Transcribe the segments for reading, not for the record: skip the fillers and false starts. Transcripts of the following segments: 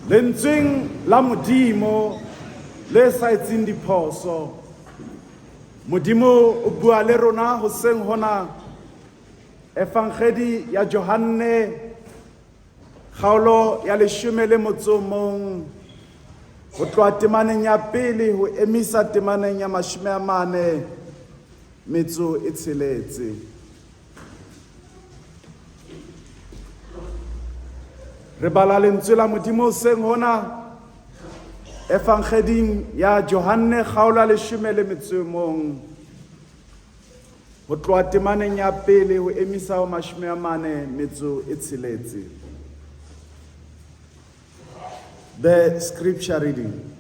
Lentsweng la Modimo le sa etseng diphoso, Modimo o bua le rona hoseng hona. Evangedi ya Johanne kgaolo ya leshome le motso o mong ho tloha temaneng ya pele ho emisa temaneng ya 46. Re bala lentswe la Modimo hoseng hona Evangeding ya Johanne kgaolo ya 11 ho tloha temaneng ya pele ho emisa ho 46. The scripture reading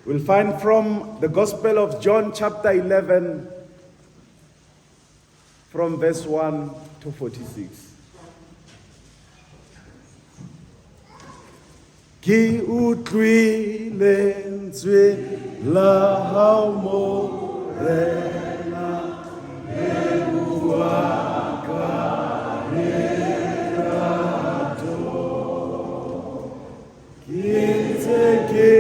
we'll find from the Gospel of John chapter 11 from verse 1 to 46. Ke utlwile lentswe la hao Morena, le bua ka lerato. Ke ntse ke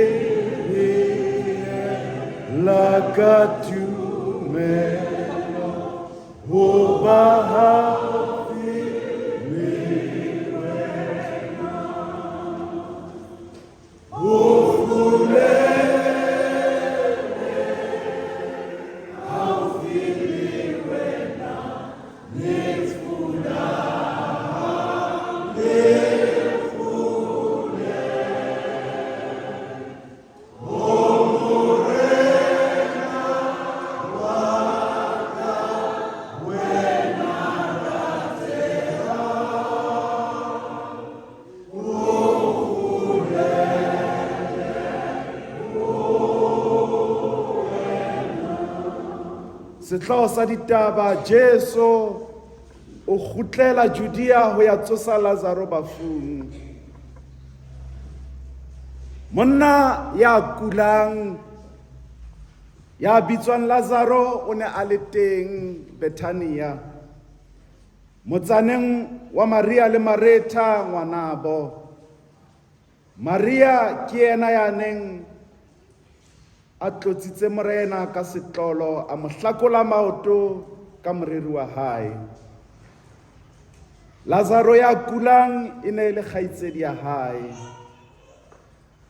la ka tumelo ho ba haufi le wena. Ho kgolele haufi le wena, lefu la le kgole. O Morena wa ka, wena ratehang, o kgolele ho wena. Sehlooho sa ditaba, Jesu o kgutlela Judea ho ya tsosa Lazaro bafung. Monna ya kulang ya bitswang Lazaro o ne a le teng Bethania, motsaneng wa Maria le Maretha ngwanabo. Maria ke yena ya neng a tlotsitse Morena ka setlolo, a mo hlakola maoto ka moriri wa hae. Lazaro ya kulang e ne e le kgaitsedi ya hae.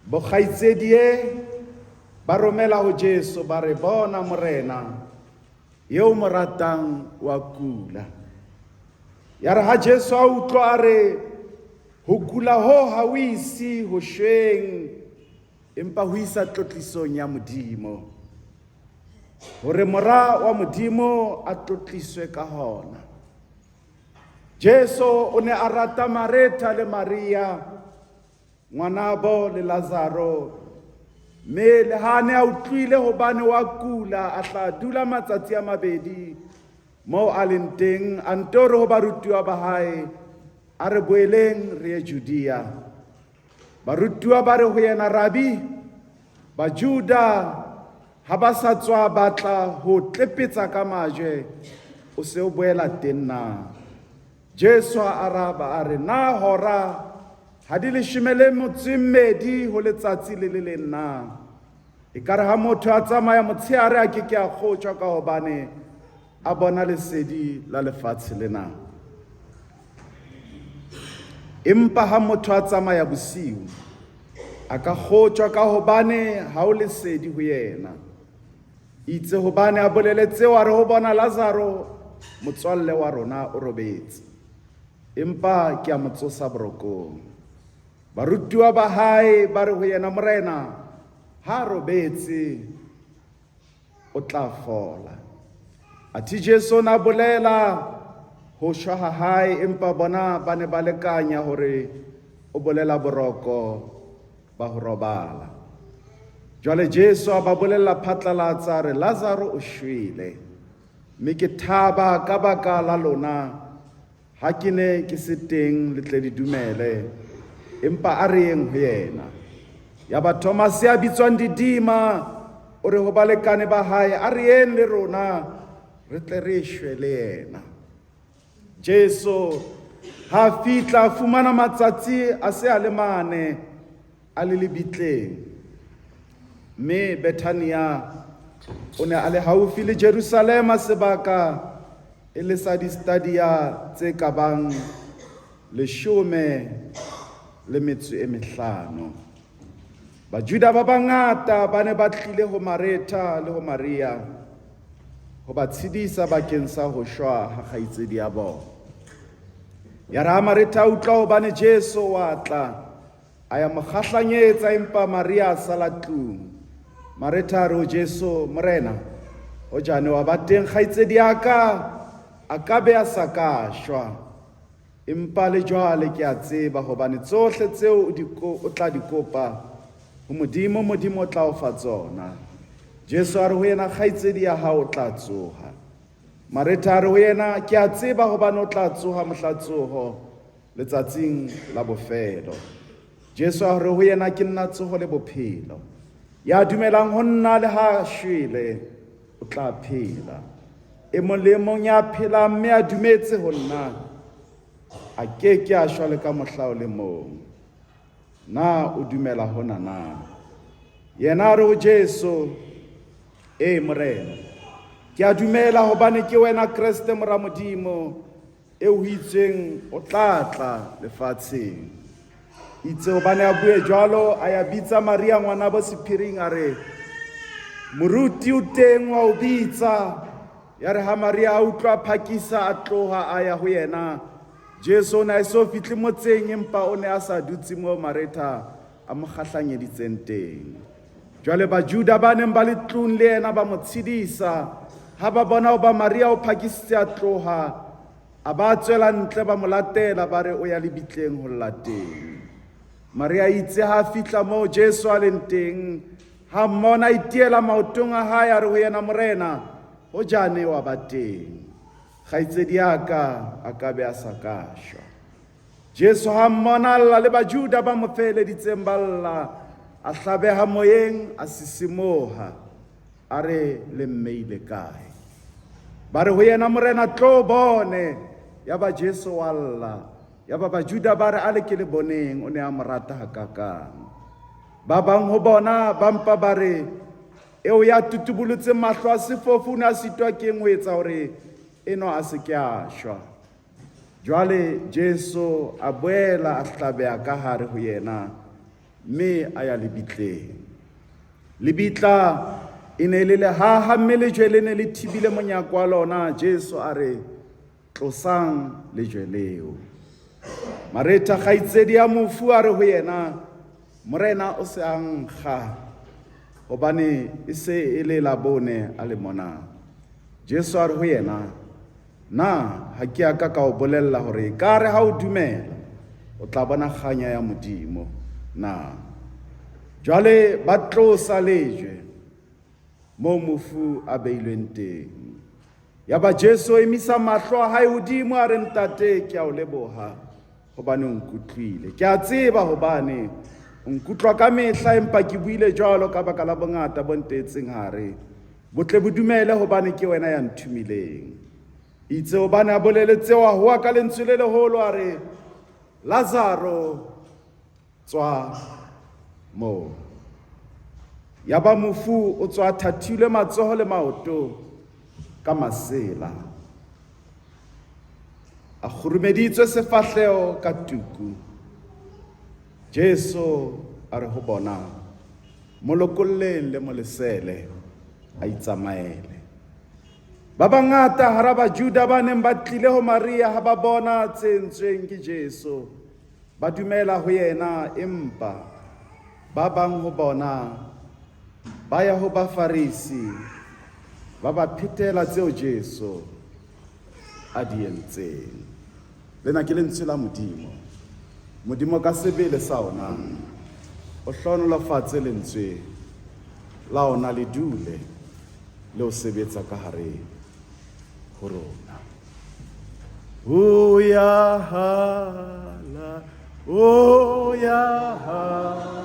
Bokgaitsedie ba romela ho Jesu ba re, bona Morena, eo mo ratang wa kula. Ya re ha Jesu a utlwa a re, ho kula ho ha o ise ho shweng, empa ho isa tlotlisong ya Modimo, hore Mora wa Modimo a tlotliswe ka hona. Jesu o ne a rata Maretha le Maria, ngwanabo le Lazaro, mme le ha a ne a utlwile hobane wa kula, a tla dula matsatsi a mabedi moo a leng teng, a nto re ho barutuwa ba hae, a re boeleng re ye Judea. Barutuwa ba re ho yena, Rabi, Bajuda ha ba sa tswa batla ho tlepetsa ka majwe, o se o boela teng na? Jesu a araba a re, Na hora ha di 12 ho letsatsi le le leng na? Ekare ha motho a tsamaya motshehare a ke ke a kgotjwa ka hobane a bona lesedi la lefatshe lena. Empa ha motho a tsamaya bosiu, a ka kgotjwa ka hobane ha o lesedi ho yena. Itse hobane a bolele tseo, a re ho bona, Lazaro motswalle wa rona o robetse, empa ke a mo tsosa borokong. Barutuwa ba hae ba re ho yena, Morena, ha a robetse o tla fola. Athe Jesu o na bolela ho shwa ha hae, empa bona ba ne ba lekanya hore o bolela boroko ba ho robala. Jwale Jesu a ba bolella phatlalatsa, a re, Lazaro o shwele, mme ke thaba ka baka la lona ha ke ne ke se teng le tle le dumele, empa a re yeng ho yena. Yaba Thomas ya bitswang Didima o re ho balekane ba hae, a re yeng le rona re tle re shwe le yena. Jesu Ha a fihla a fumana matsatsi a se a le mane a le lebitleng. Mme Bethania o ne a le haufi le Jerusalema sebaka e le sa distadia tse ka bang 15. Bajuda ba bangata ba ne ba tlile ho Maretha le ho Maria ho ba tshedisa bakeng sa ho shwa ha kgaitsedi ya bona. Ya re ha Maretha a utlwa hobane Jesu wa tla, a ya mo kgahlanyetsa, empa Maria a sala tlung. Maretha a re ho Jesu, Morena, hojane wa ba teng kgaitsedi ya ka, a ka be a sa ka shwa. Empa le jwale ke a tseba hobane tsohle tseo o tla di kopa ho Modimo, Modimo o tla o fa tsona. Jesu a re ho yena, kgaitsedi ya hao o tla tsoha. Maretha a re ho yena, ke a tseba hobane o tla tsoha mohla tsoho letsatsing la bofelo. Jesu a re ho yena, ke nna tsoho le bophelo. Ya dumelang ho nna le ha a shwele, o tla phela. E mong le e mong ya phelang mme a dumetse ho nna, a ke ke a shwa le ka mohla o le mong. Na o dumela hona na? Yena a re ho Jesu, Ee, Morena, ke a dumela hobane ke wena Kreste mora Modimo, eo ho itsweng o tla tla lefatsheng. Itse hobane a bue jwalo, a ya bitsa Maria ngwanabo sephiring, a re, Moruti o teng wa o bitsa. Ya re ha Maria a utlwa phakisa a tloha a ya ho yena. Jesu o ne a eso fihle motseng, empa o ne a sa dutse moo Maretha a mo kgahlanyeditseng teng. Jwale Bajuda ba neng ba le tlung le yena ba mo tshedisa. Ha ba bona hoba Maria o phakisitse a tloha, a ba tswela ntle ba mo latela, ba re o ya lebitleng ho lla teng. Maria itse ha a fihla moo Jesu a leng teng, ha mmona a itiela maotong a hae, a re ho yena, Morena, hojane wa ba teng, kgaitsedi ya ka a ka be a sa ka shwa. Jesu ha mmona a lla le Bajuda ba mo feeleditseng ba lla, a hlabeha moyeng, a sisimoha, a re, le mmeile kae? Ba re ho yena, Morena, tlo bone. Yaba Jesu wa lla. Yaba Bajuda ba re, a le ke le boneng, o ne a mo rata hakakang. Ba bang ho bona ba mpa ba re, eo ya tutubolotseng mahlo a sefofu o ne a sitwa keng ho etsa hore enwa a se ke a shwa? Jwale Jesu a boela a hlabeha ka hare ho yena, mme a ya lebitleng. Lebitla e ne le lehaha, mme lejwe le ne le thibile monyako wa lona. Jesu a re, tlosang lejwe leo. Maretha kgaitsedi ya mofu a re ho yena, Morena o se a nkga, hobane e se e le la bone a le mona. Jesu a re ho yena, Na ha ke a ka ka o bolella hore ekare ha o dumela, o tla bona kganya ya Modimo na? Jwale ba tlosa lejwe moo mofu a beilweng teng. Yaba Jesu o emisa mahlo a hae hodimo, a re, Ntate, ke a o leboha hobane o nkutlwile. Ke a tseba hobane o nkutlwa ka mehla, empa ke buile jwalo ka baka la bongata bo nteetseng hare. Botle bo dumele hobane ke wena ya nthomileng. Itse hobane a bolele tseo, a howa ka lentswe le leholo, a re, Lazaro, tswa moo. Yaba mofu o tswa thathilwe matsoho le maoto ka masela, a kgurumeditswe sefahleho ka tuku. Jesu a re ho bona, mo lokolleng le mo lesele a itsamaele. Ba bangata hara Bajuda ba neng ba tlile ho Maria ha ba bona tse entsweng ke Jesu, ba dumela ho yena, empa ba bang ho bona ba ya ho Bafarisi, ba ba phetela tseo Jesu a di entseng. Lena ke lentswe la Modimo. Modimo ka sebele sa ona o hlohonolofatse lentswe la ona, le dule le o sebetsa ka hare ho rona. O ya hala, o ya hala,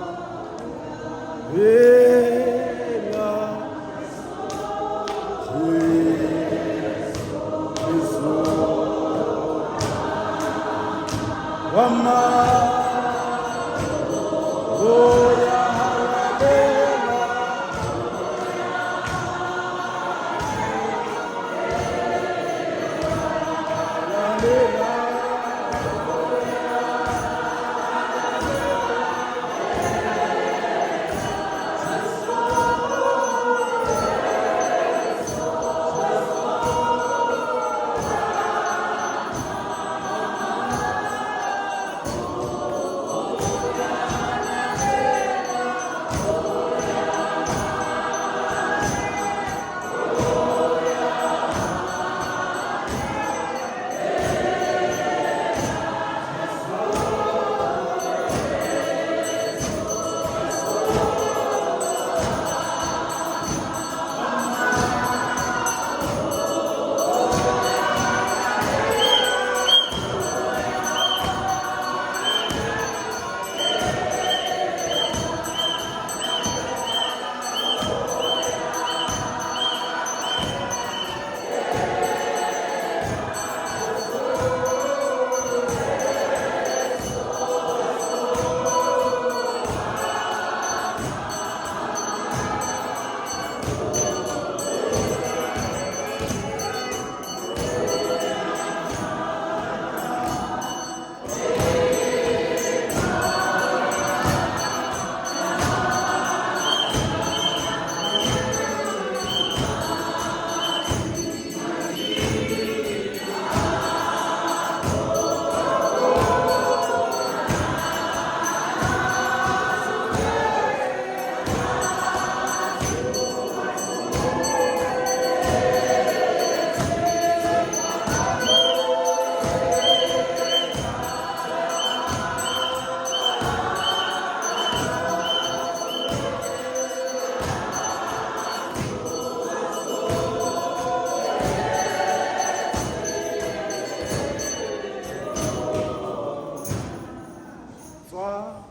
Tswa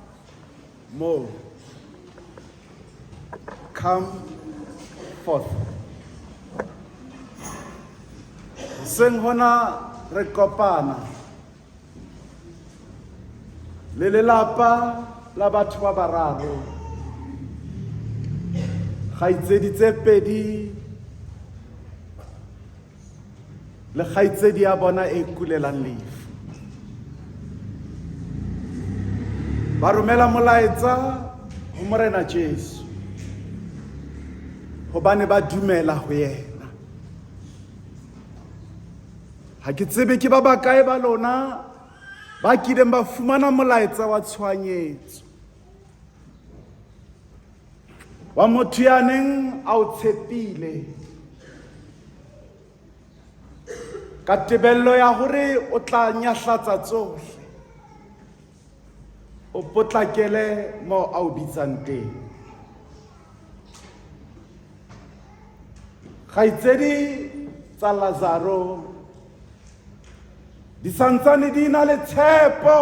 moo. Come forth. Hoseng hona re kopana le lelapa la batho ba bararo. Kgaitsedi tse pedi le kgaitsedi ya bona e kulelang lefu. Ba romela molaetsa ho Morena Jesu hobane ba dumela ho yena. Ha ke tsebe ke ba bakae ba lona ba kileng ba fumana molaetsa wa tshohanyetso wa motho ya neng a o tshepile ka tebello ya hore o tla nyahlatsa tsohle o potlakele mo a o bitsang teng. Kgaitsedi tsa Lazaro di santsane di na le tshepo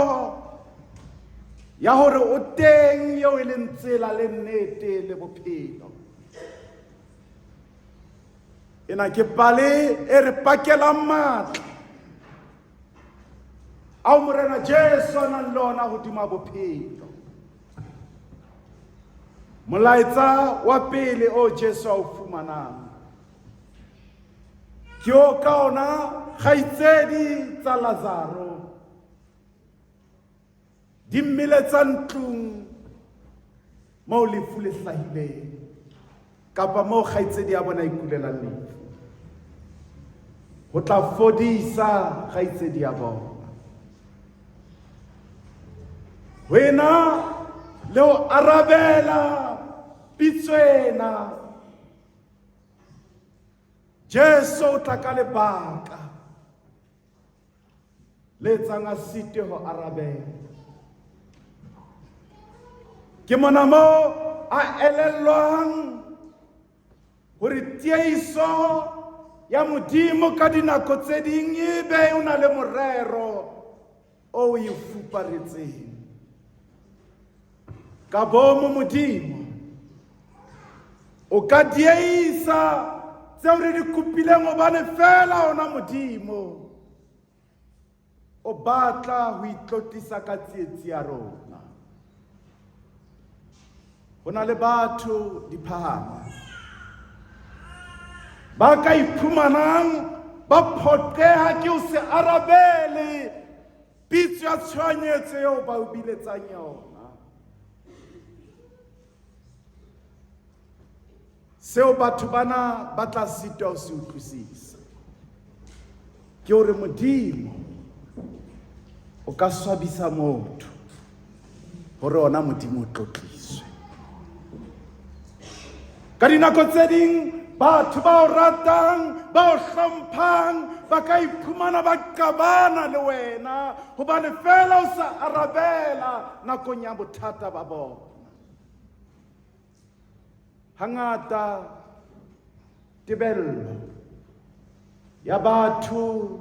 ya hore o teng eo e leng tsela le nnete le bophelo. Ena ke pale e re pakelang matla ao Morena Jesu a nang le ona hodima bophelo. Molaetsa wa pele o Jesu a o fumanang ke o ka ona kgaitsedi tsa Lazaro di mmiletsa ntlong moo lefu le hlahileng kapa moo kgaitsedi ya bona e kulelang lefu ho tla fodisa kgaitsedi ya bona. Ho ena le ho arabela pitso ena, Jesu o tla ka lebaka le etsang a site ho arabela. Ke mona mo a elellwang hore tieiso ya Modimo ka dinako tse ding e be o na le morero o e fuparetseng. Ka bomo Modimo o ka dieisa tseo re di kopileng hobane fela ona Modimo o batla ho itlotlisa ka tsietsi ya rona. Ho na le batho diphahama ba ka iphumanang ba phoqeha ke ho se arabele pitso ya tshohanyetso eo ba o biletsang yona. Seo batho bana ba tla sitwa ho se utlwisisa ke hore Modimo o ka swabisa motho hore ona Modimo o tlotliswe. Ka dinako tse ding batho ba o ratang, ba o hlomphang, ba ka iphumana ba qabana le wena hobane feela o sa arabela nakong ya bothata ba bona. Hangata tebello ya batho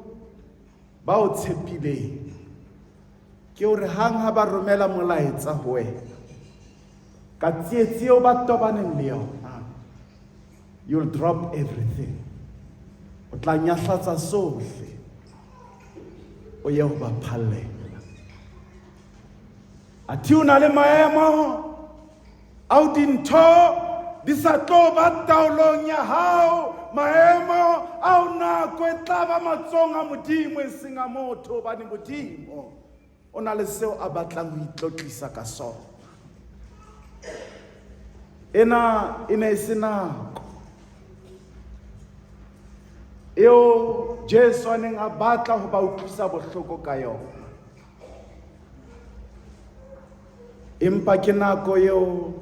ba o tshepileng ke hore hang ha ba romela molaetsa ho wena ka tsietsi eo ba tobaneng le yona, you'll drop everything, o tla nyahlatsa sohle o ye ho ba phallela. Athe o na le maemo ao dintho di sa tlo ba taolong ya hao, maemo ao nako e tla ba matsong a Modimo e seng a motho, hobane Modimo o na le seo a batlang ho itlotlisa ka sona. Ena e ne e se nako eo Jesu a neng a batla ho ba utlwisa bohloko ka yona, empa ke nako eo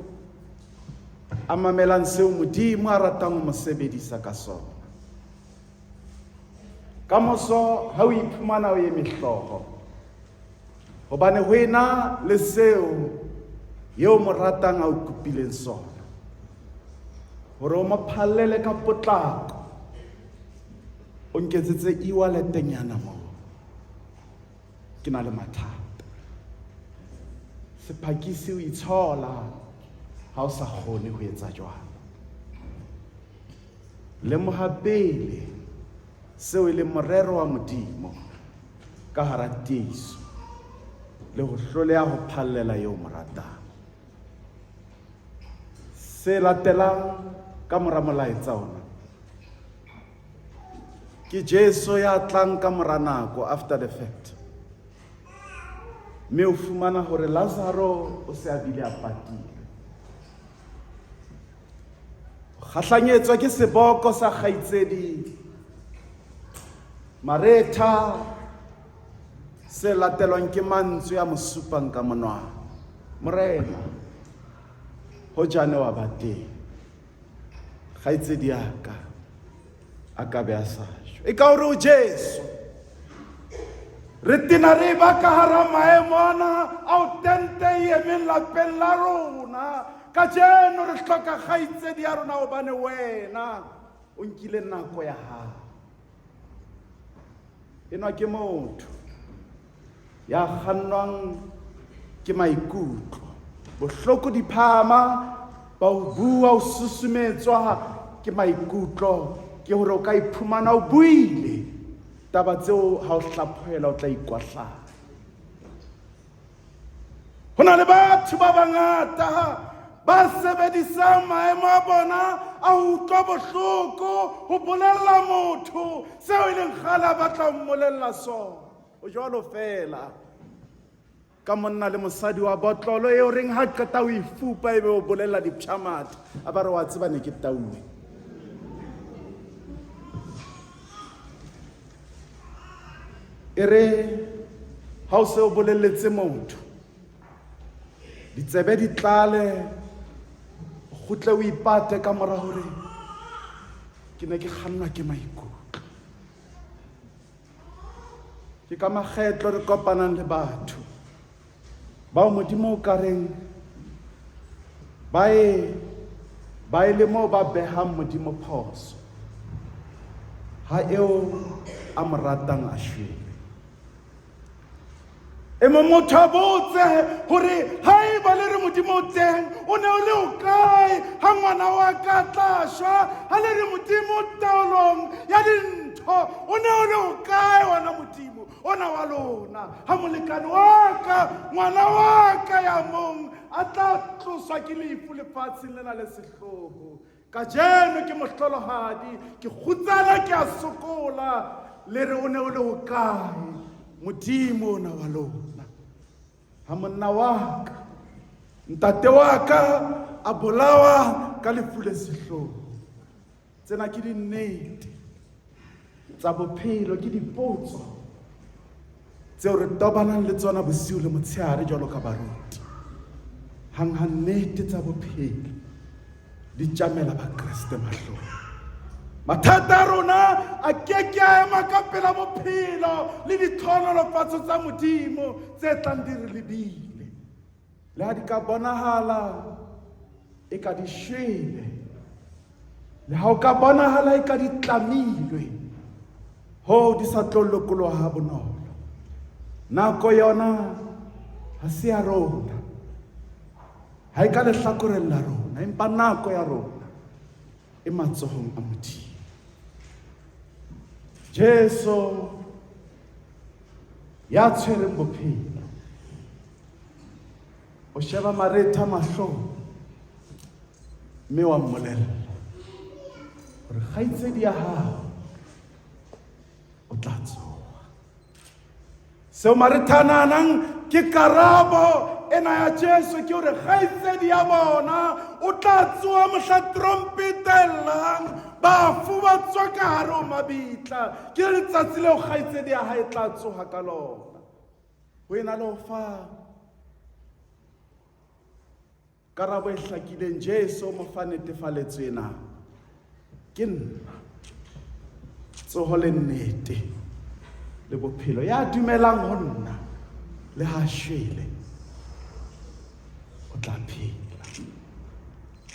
a mamelang seo Modimo a ratang ho mo sebedisa ka sona. Ka moso ha o iphumana o eme hlooho, hobane ho ena le seo eo mo ratang a o kopileng sona, hore o mo phallele ka potlako, o nketsetse e-wallet-nyana moo, ke na le mathata. Sephakisi o itshola ha o sa kgone ho etsa jwalo. Lemoha pele seo e leng morero wa Modimo ka hara tiiso le ho hloleha ho phallela eo mo ratang. Se latelang ka mora molaetsa ona ke Jesu ya tlang ka mora nako, after the fact, mme o fumana hore Lazaro o se a bile a patile. Kgahlanyetswa ke seboko sa kgaitsedi Maretha se latelwang ke mantswe a mo supang ka monwana, Morena, hojane wa ba teng, kgaitsedi ya ka a ka be a sa shwe. E ka hore o Jesu re tena re ba ka hara maemo ana ao tente e emeng lapeng la rona kajeno, re hloka kgaitsedi ya rona hobane wena o nkile nako ya hao. Enwa ke motho ya kgannwang ke maikutlo, bohloko di phahama ba o bua, o susumetswa ke maikutlo, ke hore o ka iphumana o buile taba tseo ha o hlaphohela o tla ikwahlaya. Ho na le batho ba bangata ba sebedisang maemo a bona a ho utlwa bohloko ho bolella motho seo e leng kgale a batla ho mmolella sona. O jwalo feela ka monna le mosadi wa botlolo eo reng ha qeta ho ifupa ebe o bolella dipshamatha, a ba re wa tseba ne ke tauwe. E re ha o se o bolelletse motho, ditsebe di tlale, o kgutle o ipate ka mora hore ke ne ke kgannwa ke maikutlo. Ke ka makgetlo re kopanang le batho bao Modimo o ka reng ba e ba e le moo ba behang Modimo phoso ha eo a mo ratang a shwele. E mong motho a botse hore haeba le re Modimo o teng, o ne o le o kae ha ngwana wa ka tla shwa? Ha le re Modimo taolong ya dintho, o ne o le o kae wena Modimo? Ona wa lona ha molekane wa ka, ngwana wa ka ya mong a tla tloswa ke lefu lefatsheng lena le sehloho. Kajeno ke mohlolohadi, ke kgutsana, ke a sokola. Le re o ne o le hokae Modimo ona wa lona? Ha monna wa ka, ntate wa ka a bolawa ka lefu le sehloho. Tsena ke dinnete tsa bophelo, ke dipotso tseo re tobanang le tsona bosiu le motshehare jwalo ka baruti. Hang ha nnete tsa bophelo di tjamela Bakreste mahlong, mathata a rona a ke ke a ema ka pela bophelo le ditlhohonolofatso tsa Modimo tse tlang di re lebile. Le ha di ka bonahala e ka di shwele, le ha o ka bonahala e ka di tlamilwe, hoo di sa tlo lokoloha ha bonolo. Nako yona ha se ya rona, ha e ka lehlakoreng la rona, empa nako ya rona e matsohong a Modimo. Jesu ya tshwereng bophelo o sheba Maretha mahlong mme wa mmolella gore kgaitsedi ya gago o tla tsoga. Seo Maretha a nahanang ke karabo ena ya Jesu ke gore kgaitsedi ya bona o tla tsoga mohla trompete e llang, bafu ba tswa ka gare ho mabitla. Ke letsatsi leo kgaitsedi ya hae tla tsoga ka lona. Ho ena le ho fa karabo e hlakileng, Jesu mo fa netefaletso ena: ke nna tsoho le nnete le bophelo, ya dumelang ho nna le ha shwele o tla phela.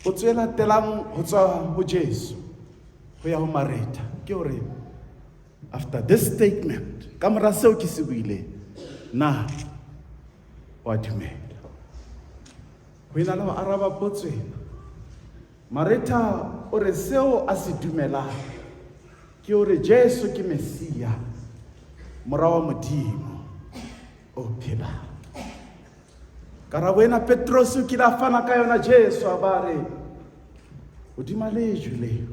Potso e latelang ho tswa ho Jesu ho ya ho Maretha ke hore after this statement, ka mora seo ke se buileng, na wa dumela? Ho ena le ho araba potso ena, Maretha o re seo a se dumelang ke hore Jesu ke Messia, mora wa Modimo o phelang. Karabo ena Petrose o kile a fana ka yona Jesu a ba re, hodima lejwe leo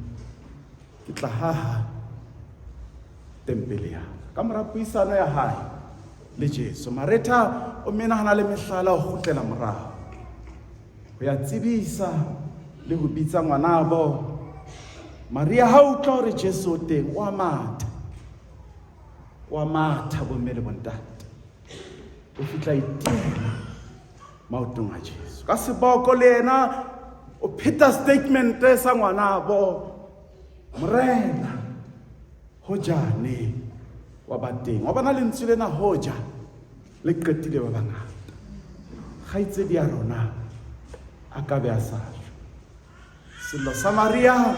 ke tla haha tempele ya ka. Ka mora puisano ya hae le Jesu, Maretha o menahana le mehlala ho kgutlela morao ho ya tsebisa le ho bitsa ngwanabo Maria. Ha utlwa hore Jesu o teng, o a matha, o a matha bomme le bontate, o fihla itiela maotong a Jesu ka seboko. Le yena o pheta statement sa ngwanabo: Morena, hojane wa ba teng. Wa bona lentswe lena hoja le qetile ba bangata, kgaitsedi ya rona a ka be a sa shwa. Sello sa Maria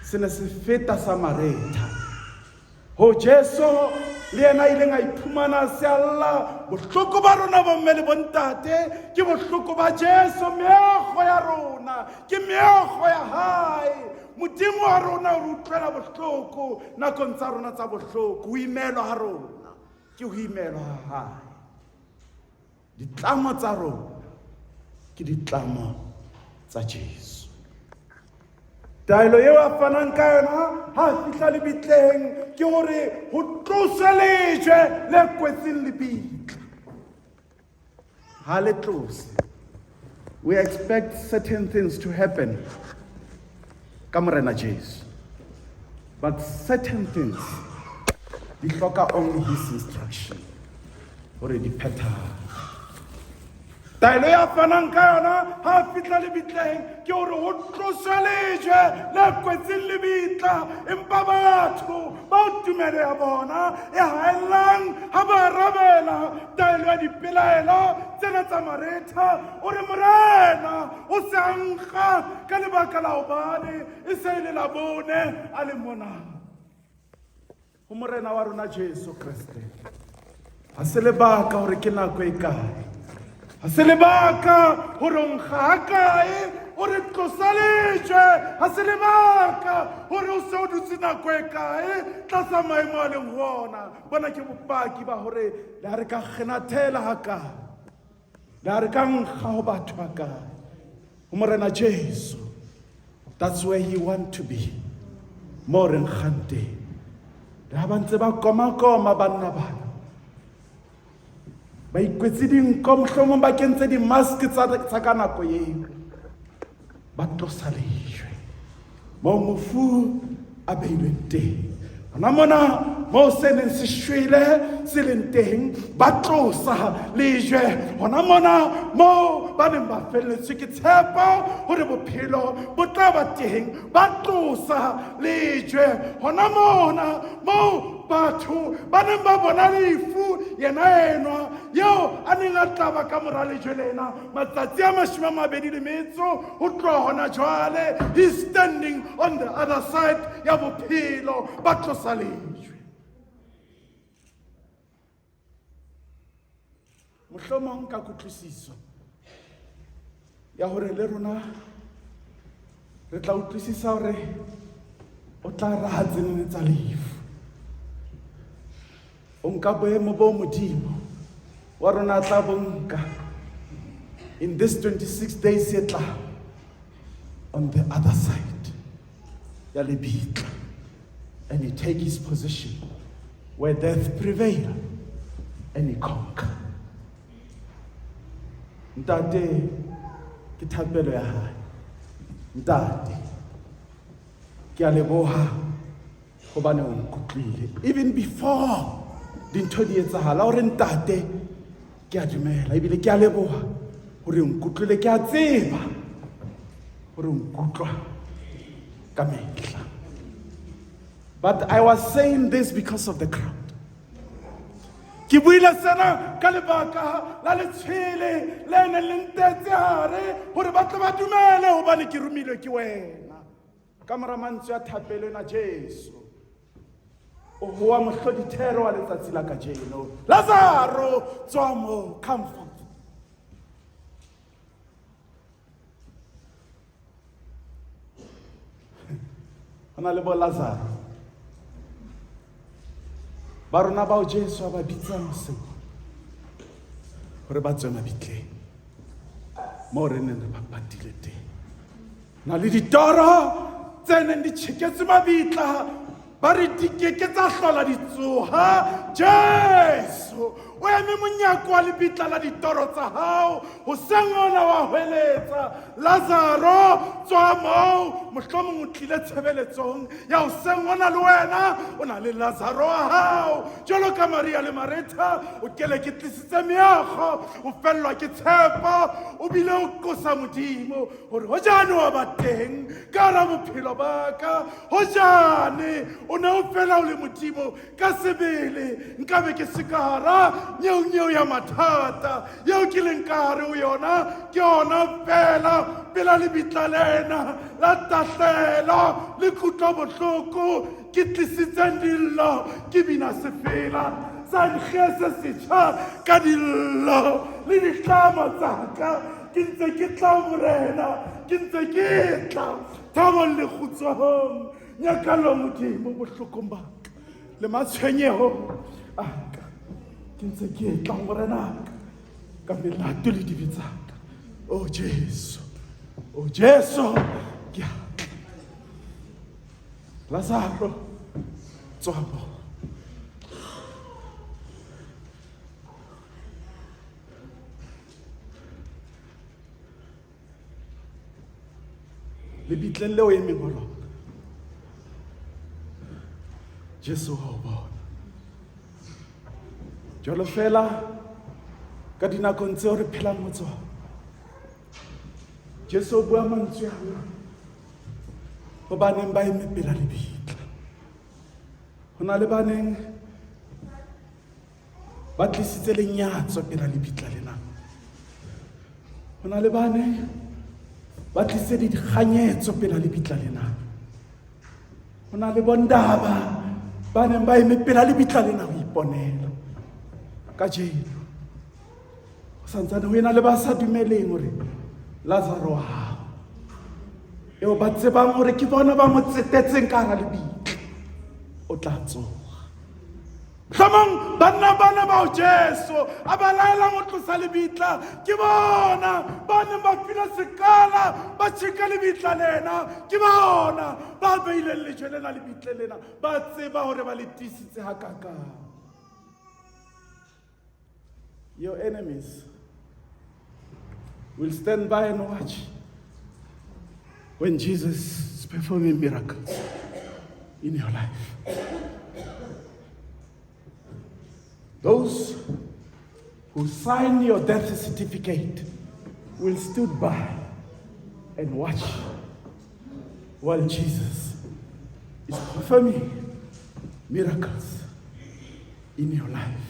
se ne se feta sa Maretha, ho Jesu le yena a ileng a iphumana se alla. Bohloko ba rona bomme le bontate ke bohloko ba Jesu, meokgo ya rona ke meokgo ya hae. Modimo wa rona o re utlwela bohloko nakong tsa rona tsa bohloko. Ho imelwa ha rona ke ho imelwa ha hae. Ditlamo tsa rona ke ditlamo tsa Jesu. Taelo eo a fanang ka yona ha a fihla lebitleng ke hore ho tloswe lejwe le kwetseng lebitla. Ha le tlose, we expect certain things to happen ka Morena Jesu, but certain things di hloka only his instruction hore di phethahale. Taelo ya fanang ka yona ha a fihla lebitleng ke hore ho tloswe lejwe le kwetseng lebitla, empa batho bao tumelo ya bona e haellang ha ba arabela taelo ya dipelaelo tsena tsa Maretha, o re Morena o se a nkga ka lebaka la hobane e se e le la bone a le mona. Ho Morena wa rona Jesu Kreste ha se lebaka hore ke nako e kae, ha se lebaka hore o nkga ha kae. O re tlosa lejwe, ga se lebaka gore o se o dutse nako e kae tlasa maemo a leng go ona. Bona ke bopaki ba gore le ha re ka kgenathela ga kae, le ha re ka nkga go batho ba kae, go Morena Jesu, that's where he want to be, mo re nkgang teng. Le ha ba ntse ba koma-koma banna bana, ba ikwetse dinko, mohlomong ba kentse di-mask tsa ka nako eo, ba tlosa lejwe moo mofu a beilweng teng. Hona mona moo se neng se shwele se leng teng, ba tlosa lejwe. Hona mona moo ba neng ba felletswe ke tshepo hore bophelo bo tla ba teng, ba tlosa lejwe. Hona mona moo batho ba neng ba bona lefu, yena enwa eo a neng a tla ba ka mora lejwe lena matsatsi a 28 ho tloha hona jwale, he's standing on the other side ya bophelo, ba tlosa lejwe. Mohlomong ka kutlwisiso ya hore le rona re tla utlwisisa hore o tla raha tsenene tsa lefu, o nka boemo bo Modimo wa rona tla bo nka in this 26 days e tla on the other side ya lebitla, and he take his position where death prevail and he conquer. Ntate, ke thapelo ya hae. Ntate, ke a leboha hobane o nkutlwile even before dintho di etsahala. Hore ntate, ke a dumela ebile ke a leboha hore o nkutlwile, ke a tseba hore o nkutlwa ka mehla. But I was saying this because of the crowd. Ke buile sena ka lebaka la letshwele le neng le ntetse hare hore ba tle ba dumele hobane ke romilwe ke wena. Ka mora mantswe a thapelo ena, Jesu o hoa mohlodithero wa letsatsi la kajeno, Lazaro, tswa moo, come forth. Ho na le bo Lazaro ba rona bao Jesu a ba bitsang hoseng hore ba tswe mabitleng moo re neng re ba patile teng. Na le ditoro tse neng di tjheketse mabitla, ba re di keke tsa hlola di tsoha. Jesu o eme monyako wa lebitla la ditoro tsa hao hoseng ona, wa hweletsa, Lazaro, tswa moo. Mohlomong o tlile tshebeletsong ya hoseng ona, le wena o na le Lazaro wa hao jwalo ka Maria le Maretha. O kele ke tlisitse meokgo, o fellwa ke tshepo, o bile o qosa Modimo hore hojane wa ba teng ka hara bophelo ba ka, hojane o ne o fela o le Modimo ka sebele, nkabe ke se ka hara nyeonyeo ya mathata yeo ke leng ka hare ho yona. Ke yona fela pela lebitla lena la tahlelo le kutlo bohloko ke tlisitseng dillo, ke bina sefela sa nkge se setjha ka dillo le ditlamo tsa ka. Ke ntse ke tla, Morena, ke ntse ke tla thabong le kgutsong, nyakallo Modimo bohlokong ba ka le matshwenyeho a ka. Ke ntse ke tla, Morenaka, ka melato le dibe tsa ka. O Jesu, o Jesu, ke a tla. Lazaro, tswa moo. Lebitleng leo emeng ho lona, Jesu wa o bona jwalo fela ka dinakong tseo re phelang ho tsona. Jesu o bua mantswe ana ho ba neng ba eme pela lebitla. Ho na le ba neng ba tlisitse lenyatso pela lebitla lena, ho na le ba neng ba tlisitse dikganyetso pela lebitla lena, ho na le bondaba ba neng ba eme pela lebitla lena ho iponela. Kajeno ho santsane ho ena le ba sa dumeleng hore Lazaro wa hao Eo ba tsebang hore ke bona ba mo tsetetseng ka hara lebitla, o tla tsoga. Mohlomong banna bana bao Jesu a ba laelang ho tlosa lebitla ke bona ba neng ba file sekala ba tjheka lebitla lena, ke bona ba beileng lejwe lena lebitleng lena, ba tseba hore ba le tiisitse hakakang. Your enemies will stand by and watch when Jesus is performing miracles in your life. Those who sign your death certificate will stood by and watch while Jesus is performing miracles in your life.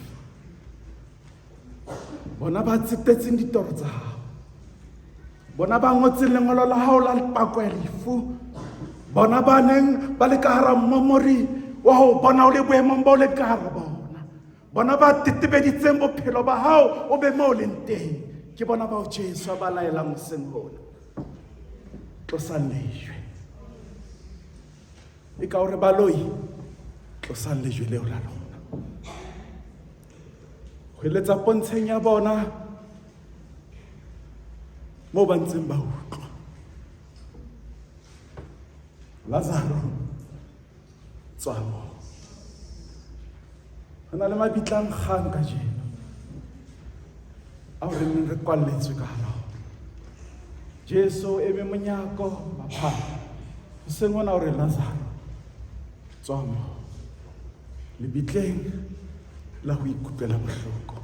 Bona ba tsetetseng ditoro tsa hao, bona ba ngotseng lengolo la hao la pako ya lefu, bona ba neng ba le ka hara mmomori wa ho bona o le boemong ba o le ka hara bona, bona ba tetebeditseng bophelo ba hao o be mo o leng teng, ke bona bao Jesu a ba laelang hoseng hona, tlosang lejwe. E ka hore baloi, tlosang lejwe leo la lona. Hweletsa pontsheng ya bona moo ba ntseng ba utlwa. Lazaro, tswa moo. Ho na le mabitla a nkgang kajeno ao re neng re kwalletswe ka hara ona. Jesu o eme monyako maphara hoseng ona o re, Lazaro, tswa moo lebitleng la ho ikutlwela bohloko,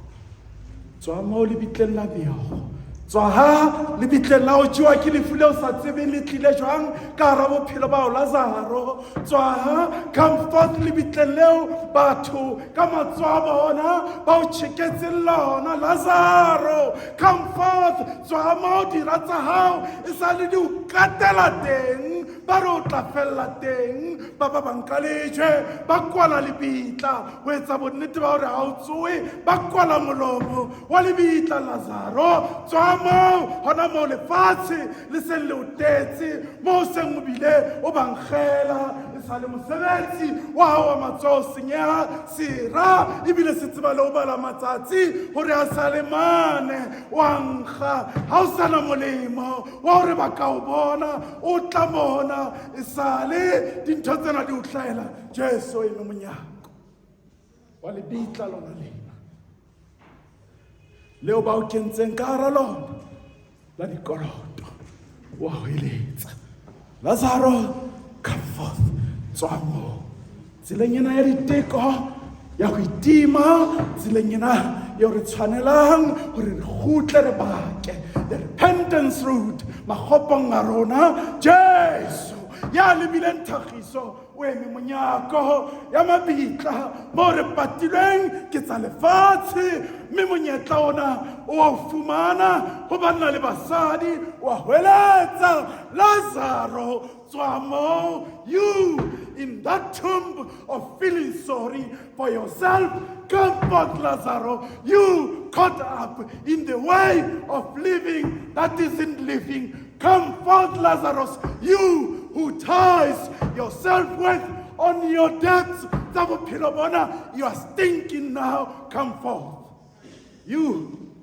tswa moo lebitleng la meokgo, tswa ha lebitleng la ho jewa ke lefu leo sa tsebeng le tlile jwang ka hara bophelo ba Lazaro, tswa ha, come forth lebitleng leo batho ka matsoho a bona ba o tjheketseng lona. Lazaro, come forth, tswa moo dira tsa hao e sa le di o katela teng, ba re o tla fella teng. Ba ba banka lejwe ba kwala lebitla ho etsa bonnete ba hore ha o tsoe, ba kwala molomo wa lebitla. Lazaro, tswa moo, hona moo lefatshe le seng le o tetse, moo seng o bile o bankgela, e sa le mosebetsi wa hao wa matsoho senyeha, sera ebile se tseba le ho bala matsatsi hore a sa le mane wa nkga, ha o sana molemo wa hore ba ka o bona o tla mona, e sale dintho tsena di o hlahela. Jesu eme monyako wa lebitla lona lena leo ba o kentseng ka hara lona la dikoloto, wa hweletsa, Lazaro, come forth, tswa moo tseleng ena ya diteko ya ho itima, tseleng ena eo re tshwanelang hore re kgutle re bake, the repentance road makgopong a rona. Jesu ya lebileng thagiso o eme monyako ya mabitla moo re patilweng ke tsa lefatshe, mme monyetla ona o wa o fumana ho banna le basadi, wa hweletsa, Lazaro, tswa moo. You in that tomb of feeling sorry for yourself, come forth, Lazaro. You caught up in the way of living that isn't living, come forth, Lazarus. You who ties your self-worth on your debts tsa bophelo bona, you are stinking now, come forth. You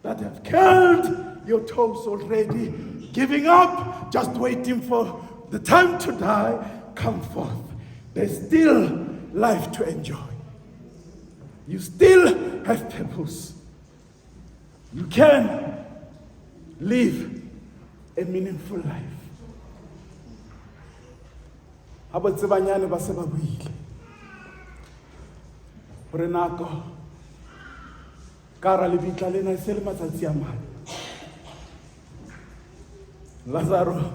that have curled your toes already, giving up, just waiting for the time to die, come forth. There's still life to enjoy. You still have purpose. You can live a meaningful life. Ha botsebanyane ba se ba buile hore nako ka hara lebitla lena e se le matsatsi a mane, Lazaro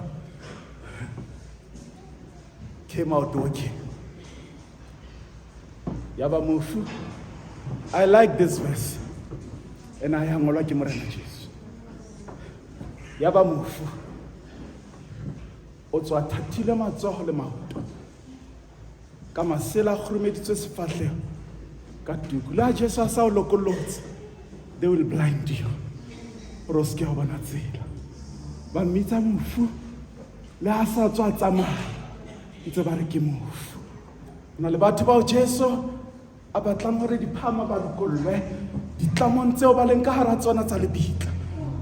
came out walking. Yaba mofu, I like this verse, and I ngolwa ke Morena Jesu. Yaba mofu o tswa thathile matsoho le maoto ka masela a kgurumeditswe sefahleho ka tuku. Le ha Jesu a sa o lokollotse, they will blind you gore o seke wa bona tsela. Ba mmitsa mofu. Le ha sa tswa tsamaya ntse ba re ke mofu. Ho na le batho bao Jesu a batlang hore diphama ba lokollwe ditlamong tseo ba leng ka hara tsona tsa lebitla.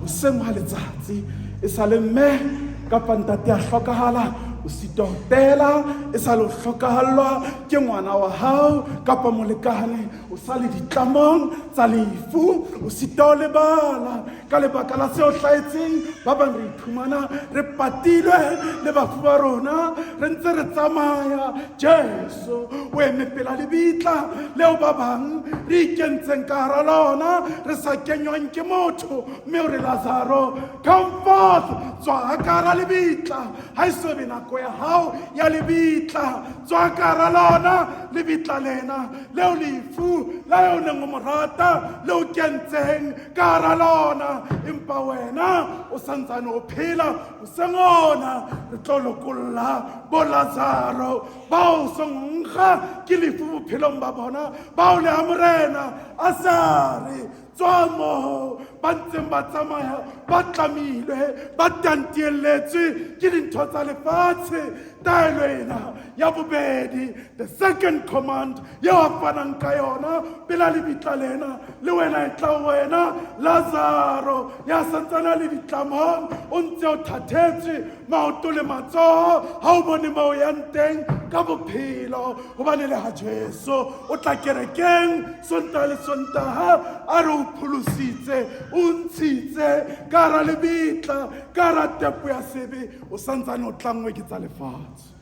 Hoseng ha letsatsi e sa le mme kapa ntate a hlokahala, o sitwa ho tela, e sa le ho hlokahallwa ke ngwana wa hao kapa molekane, o sa le ditlamong tsa lefu, o sitwa ho lebala ka lebaka la seo hlahetseng. Ba bang re iphumana re patilwe le bafu ba rona, re ntse re tsamaya. Jesu o eme pela lebitla leo ba bang re ikentseng ka hara lona, re sa kenywang ke motho, mme o re, Lazaro, come forth, tswa ka hara lebitla. Ha e so be nako ya hao ya lebitla, tswa ka hara lona lebitla lena leo lefu la eo neng o mo rata le o kentseng ka hara lona, empa wena o santsane o phela. Hoseng ona re tlo lokolla bo Lazaro bao seng nkga ke lefu bophelong ba bona, bao le ha Morena a sa re tswa moo, ba ntseng ba tsamaya ba tlamilwe, ba tantielletswe ke dintho tsa lefatshe. Taelo ena ya bobedi, the second command eo a fanang ka yona pela lebitla lena, le wena e tla wena Lazaro ya santsana le ditlamong, o ntse o thathetswe maoto le matsoho, ha o bone mo o yang teng ka bophelo, hobane le ha Jesu o tla kerekeng Sontaha le Sontaha a re o pholositse, o ntshitse ka hara lebitla, ka hara tepo ya sebe, o santsane o tlangwe ke tsa lefatshe.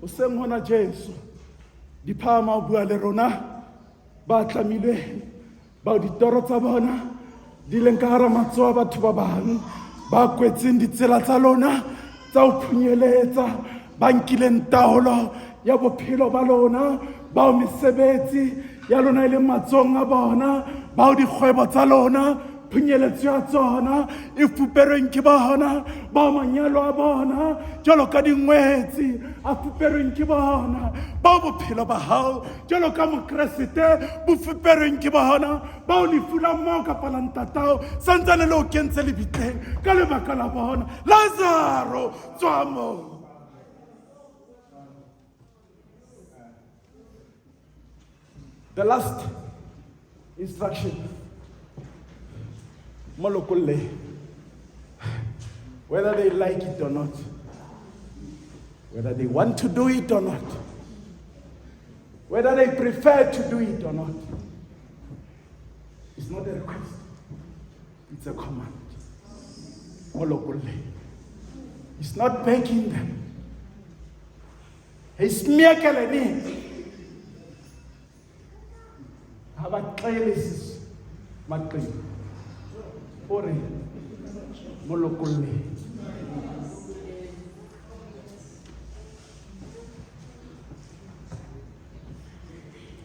Hoseng hona Jesu diphahama o bua le rona ba tlamilweng, bao ditoro tsa bona di leng ka hara matsoho a batho ba bang, ba kwetseng ditsela tsa lona tsa ho phunyeletsa, ba nkileng taolo ya bophelo ba lona, bao mesebetsi ya lona e leng matsohong a bona, bao dikgwebo tsa lona phunyeletso ya tsona e fuperweng ke bona, bao manyalo a bona jwalo ka dingwetsi a fuperweng ke bona, bao bophelo ba hao jwalo ka Mokeresete bo fuperweng ke bona, bao lefu la mmao kapa la ntatao santsane le o kentse lebitleng ka lebaka la bona. Lazaro, tswa moo. The last instruction, mo lokolle, whether they like it or not, whether they want to do it or not, whether they prefer to do it or not. It's not a request, it's a command. Mo lokolle. It's not begging them. He's smekeleni. Ha ba xele maqili. O re mo lokolle.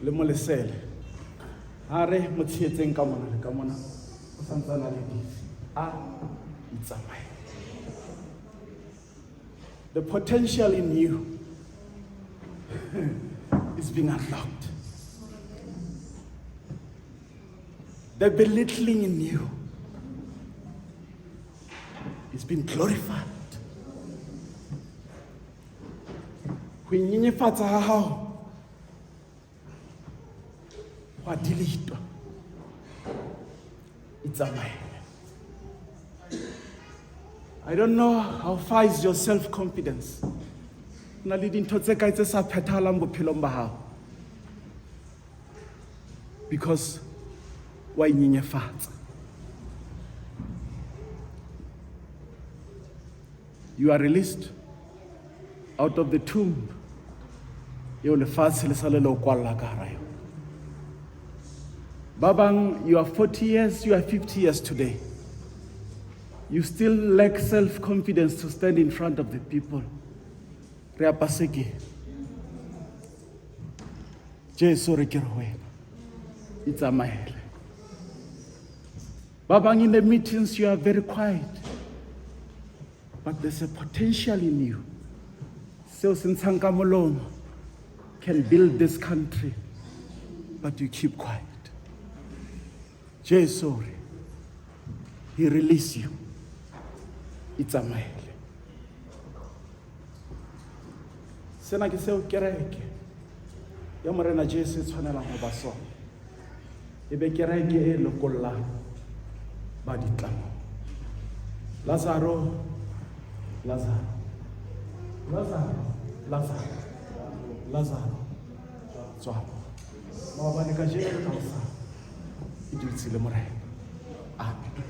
Le mo lesele. Ha re mo tshehetseng ka mona le ka mona, o santsane a le busy a itsamaela. The potential in you is being unlocked. The belittling in you is being glorified. Ho inyenyefatsa ha hao hwa deletwa. Itsamaele. I don't know how far is your self-confidence. Na le dintho tse kae tse sa phethahalang bophelong ba hao? Because wa inyenyefatsa. You are released out of the tomb eo lefatshe le sa le le o kwalla ka hara yona. Ba bang, you are 40 years, you are 50 years today. You still lack self-confidence to stand in front of the people. Re a paseke. Jesu re ke re ho wena, itsamaele. Ba bang, in the meetings you are very quiet, but there's a potential in you. Seo se ntshang ka molomo can build this country, but you keep quiet. Jesu re, he release you. Itsamaele. Sena ke seo kereke ya Morena Jesu e tshwanelang ho ba sona. E be kereke e lokollang ba ditlamong. Lazaro, Lazaro, Lazaro, Lazaro, Lazaro, tswalo. Maobane, kajeno le ka hosane e dutse le Morena. Amen.